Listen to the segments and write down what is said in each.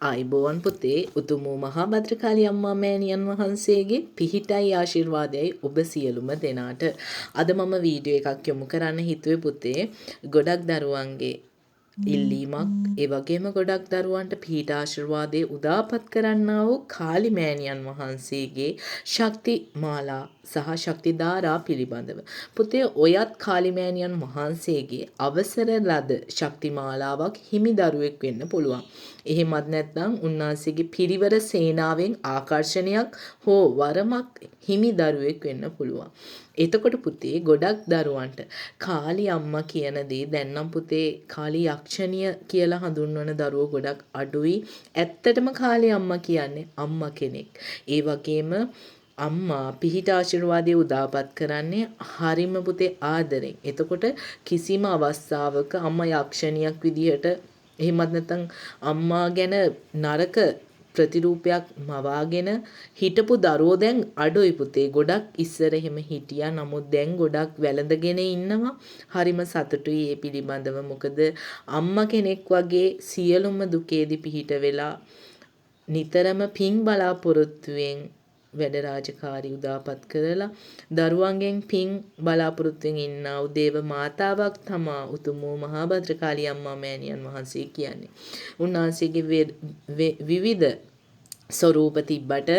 ආයුබෝවන් පුතේ. උතුම් වූ මහා භද්‍රකාලී අම්මා මෑණියන් වහන්සේගේ පිහිටයි ආශිර්වාදයයි ඔබ සියලුම දෙනාට. අද මම වීඩියෝ එකක් යොමු කරන්න හිතුවේ පුතේ, ගොඩක් දරුවන්ගේ ඉල්ලීමක්, ඒ වගේම ගොඩක් දරුවන්ට පිහිට ආශිර්වාදයේ උදාපත් කරන්නා වූ කාලි මෑණියන් වහන්සේගේ ශක්ති මාලා සහ ශක්ති ධාරා පිළිබඳව. පුතේ, ඔයත් කාලි මෑණියන් වහන්සේගේ අවසර ලද ශක්ති මාලාවක් හිමි දරුවෙක් වෙන්න පුළුවන්. එහෙමත් නැත්නම් උන්වහන්සේගේ පිරිවර සේනාවෙන් ආකර්ෂණයක් හෝ වරමක් හිමි දරුවෙක් වෙන්න පුළුවන්. එතකොට පුතේ, ගොඩක් දරුවන්ට කාලි අම්මා කියන දේ දැන් නම් පුතේ කාලි යක්ෂණිය කියලා හඳුන්වන දරුවෝ ගොඩක් අඩුයි. ඇත්තටම කාලි අම්මා කියන්නේ අම්මා කෙනෙක්. ඒ වගේම අම්මා පිහිට ආශිර්වාදය උදාපත් කරන්නේ හරිම පුතේ ආදරෙන්. එතකොට කිසිම අවස්ථාවක අම්මා යක්ෂණියක් විදිහට, එහෙමත් නැත්නම් අම්මා ගැන නරක ප්‍රතිරූපයක් මවාගෙන හිටපු දරුවෝ දැන් අඩුයි පුතේ. ගොඩක් ඉස්සර එහෙම හිටියා. නමුත් දැන් ගොඩක් වැළඳගෙන ඉන්නවා. හරිම සතුටුයි ඒ පිළිබඳව. මොකද අම්මා කෙනෙක් වගේ සියලුම දුකේදී පිහිට වෙලා නිතරම පින් බලාපොරොත්තුවෙන් වැඩ රාජකාරි උදාපත් කරලා දරුවන්ගෙන් පින් බලාපොරොත්තුවෙන් ඉන්නා වූ දේව මාතාවක් තමා උතුම් වූ මහා භද්‍රකාලී අම්මා මෑණියන් වහන්සේ කියන්නේ. උන්වහන්සේගේ විවිධ ස්වරූප තිබ්බට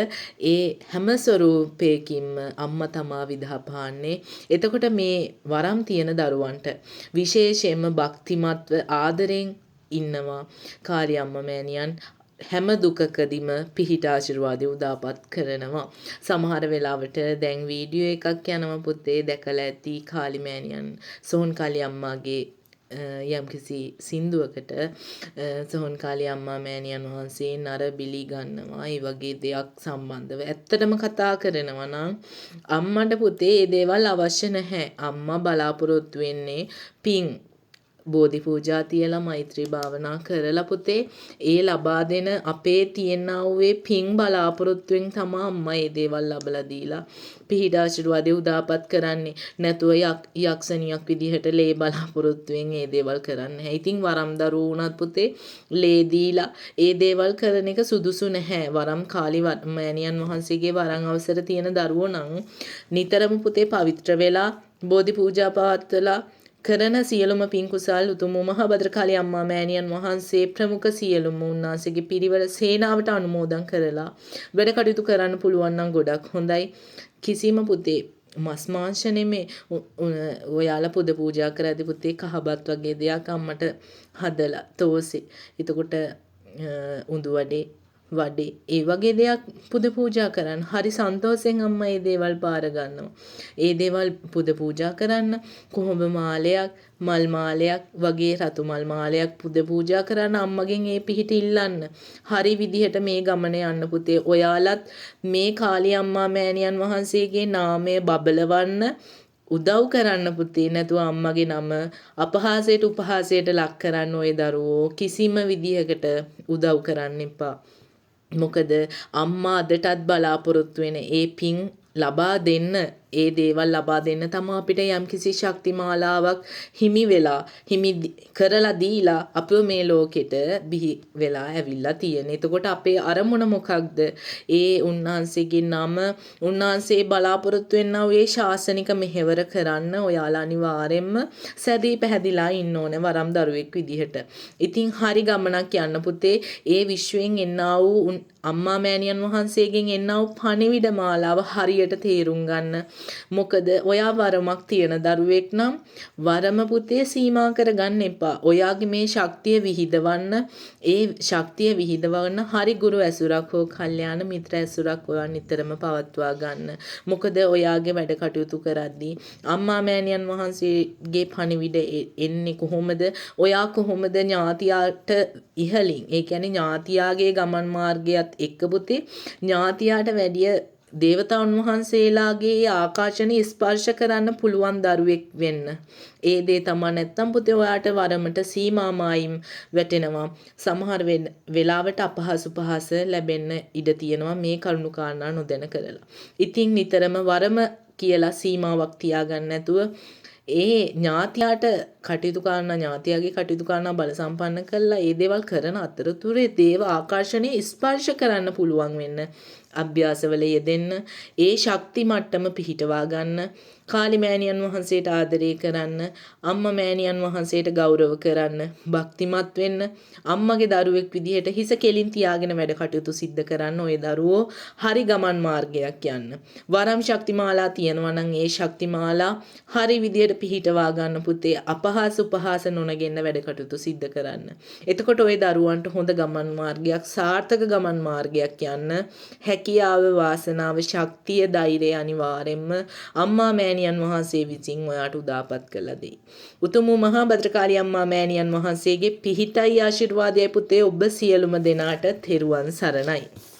ඒ හැම ස්වරූපයකින්ම අම්මා තමා විදහා පාන්නේ. එතකොට මේ වරම් තියෙන දරුවන්ට විශේෂයෙන්ම භක්තිමත්ව ආදරෙන් ඉන්නවා කාලි අම්මා මෑණියන් හැම දුකකදීම පිහිට ආශිර්වාදය උදාපත් කරනවා. සමහර වෙලාවට දැන් වීඩියෝ එකක් යනවා පුතේ, දැකලා ඇති කාලි මෑණියන් සෝන් කාලි අම්මාගේ යම්කිසි සින්දුවකට සොහොන් කාලි අම්මා මෑණියන් වහන්සේ නර බිලි ගන්නවා, ඒ වගේ දෙයක් සම්බන්ධව. ඇත්තටම කතා කරනවා නම් අම්මට පුතේ ඒ දේවල් අවශ්‍ය නැහැ. අම්මා බලාපොරොත්තු වෙන්නේ පින් බෝධි පූජා තියලා මෛත්‍රී භාවනා කරලා පුතේ ඒ ලබා දෙන අපේ තියෙනා වූ ඒ පින් බලාපොරොත්තුවෙන් තමා අම්මා ඒ දේවල් ලබලා දීලා පිහිට ආශිර්වාදේ උදාපත් කරන්නේ. නැතුව යක්ෂණියක් විදිහට ලේ බලාපොරොත්තුවෙන් ඒ දේවල් කරන්නේ නැහැ. ඉතින් වරම් දරුවෝ වුණත් පුතේ ලේ දීලා ඒ දේවල් කරන එක සුදුසු නැහැ. වරම් කාලි මෑණියන් වහන්සේගේ වරම් අවසර තියෙන දරුවෝ නම් නිතරම පුතේ පවිත්‍ර වෙලා බෝධි පූජා පවත්වලා කරන සියලුම පින් කුසල් උතුම් වූ මහා භද්‍රකාලී අම්මා මෑණියන් වහන්සේ ප්‍රමුඛ සියලුම උන්වහන්සේගේ පිරිවර සේනාවට අනුමෝදන් කරලා වැඩ කටයුතු කරන්න පුළුවන් නම් ගොඩක් හොඳයි. කිසිම පුතේ මස් මාංශ නෙමේ, ඔයාලා පුද පූජා කරද්දී පුතේ කහබත් වගේ දෙයක් අම්මට හදලා තෝසේ, එතකොට උඳු වඩේ වඩේ ඒ වගේ දෙයක් පුද පූජා කරන්න. හරි සන්තෝෂෙන් අම්මා ඒ දේවල් බාර ගන්නවා. ඒ දේවල් පුද පූජා කරන්න කොහොඹ මාලයක්, මල් මාලයක් වගේ රතු මල් මාලයක් පුද පූජා කරන්න අම්මගෙන් ඒ පිහිට ඉල්ලන්න. හරි විදිහට මේ ගමන යන්න පුතේ. ඔයාලත් මේ කාලි අම්මා මෑණියන් වහන්සේගේ නාමය බබලවන්න උදව් කරන්න පුතේ. නැතුව අම්මගේ නම අපහාසයට උපහාසයට ලක් කරන්න ඔය දරුවෝ කිසිම විදිහකට උදව් කරන්න එපා. මොකද අම්මා අදටත් බලාපොරොත්තු වෙන ඒ පින් ලබා දෙන්න, ඒ දේවල් ලබා දෙන්න තමා අපිට යම්කිසි ශක්ති මාලාවක් හිමි වෙලා, හිමි කරලා දීලා අපිව මේ ලෝකෙට බිහි වෙලා ඇවිල්ලා තියෙන්නේ. එතකොට අපේ අරමුණ මොකක්ද? ඒ උන්වහන්සේගේ නම, උන්වහන්සේ බලාපොරොත්තු වෙන්නා වූ ඒ ශාසනික මෙහෙවර කරන්න ඔයාලා අනිවාර්යයෙන්ම සැදී පැහැදිලා ඉන්න ඕනේ වරම් දරුවෙක් විදිහට. ඉතින් හරි ගමනක් යන්න පුතේ. ඒ විශ්වයෙන් එන්නා වූ අම්මා මෑණියන් වහන්සේගෙන් එන්නා වූ පණිවිඩ මාලාව හරියට තේරුම් ගන්න. මොකද ඔයා වරමක් තියෙන දරුවෙක් නම් වරම පුතේ සීමා කරගන්න එපා. ඔයාගේ මේ ශක්තිය විහිදවන්න, ඒ ශක්තිය විහිදවන්න හරි ගුරු ඇසුරක් හෝ කල්යාණ මිත්‍ර ඇසුරක් ඔයා නිතරම පවත්වා ගන්න. මොකද ඔයාගේ වැඩ කටයුතු කරද්දී අම්මා මෑණියන් වහන්සේගේ පණිවිඩ එන්නේ කොහොමද? ඔයා කොහොමද ඥාතියාට ඉහළින්, ඒ කියන්නේ ඥාතියාගේ ගමන් මාර්ගයත් එක්ක පුතේ ඥාතියාට වැඩිය දේවතාවුන් වහන්සේලාගේ ආකර්ෂණ ස්පර්ශ කරන්න පුළුවන් දරුවෙක් වෙන්න. ඒ දේ තමා. නැත්තම් පුතේ ඔයාට වරමට සීමාමායිම් වැටෙනවා. සමහර වෙලාවට අපහසු පහස ලැබෙන්න ඉඩ තියෙනවා මේ කරුණු කාරණා නොදැන කරලා. ඉතින් නිතරම වරම කියලා සීමාවක් තියාගන්න නැතුව ඒ ඥාතියාට කටයුතු කරන ඥාතියාගේ කටයුතු කරන බල සම්පන්න කරලා ඒ දේවල් කරන අතරතුරේ දේව ආකර්ෂණය ස්පර්ශ කරන්න පුළුවන් වෙන්න අභ්‍යාසවල යෙදෙන්න, ඒ ශක්ති මට්ටම පිහිටවා ගන්න, කාලි මෑණියන් වහන්සේට ආදරය කරන්න, අම්මා මෑණියන් වහන්සේට ගෞරව කරන්න, භක්තිමත් වෙන්න, අම්මගේ දරුවෙක් විදිහට හිස කෙලින් තියාගෙන වැඩ කටයුතු සිද්ධ කරන්න ඔය දරුවෝ හරි ගමන් මාර්ගයක් යන්න. වරම් ශක්ති මාලා තියෙනවා නම් ඒ ශක්ති මාලා හරි විදිහට පිහිටවා ගන්න පුතේ, අපහාස උපහාස නොනගෙන්න වැඩ කටයුතු සිද්ධ කරන්න. එතකොට ඔය දරුවන්ට හොඳ ගමන් මාර්ගයක්, සාර්ථක ගමන් මාර්ගයක් යන්න හැකියාව, වාසනාව, ශක්තිය, ධෛර්යය අනිවාර්යෙන්ම අම්මා මෑණියන් වහන්සේ විසින් ඔයාට උදාපත් කළා දෙයි. උතුම් වූ මහා භද්‍රකාලි අම්මා මෑණියන් වහන්සේගේ පිහිටයි ආශිර්වාදයයි පුතේ ඔබ සියලුම දෙනාට. තෙරුවන් සරණයි.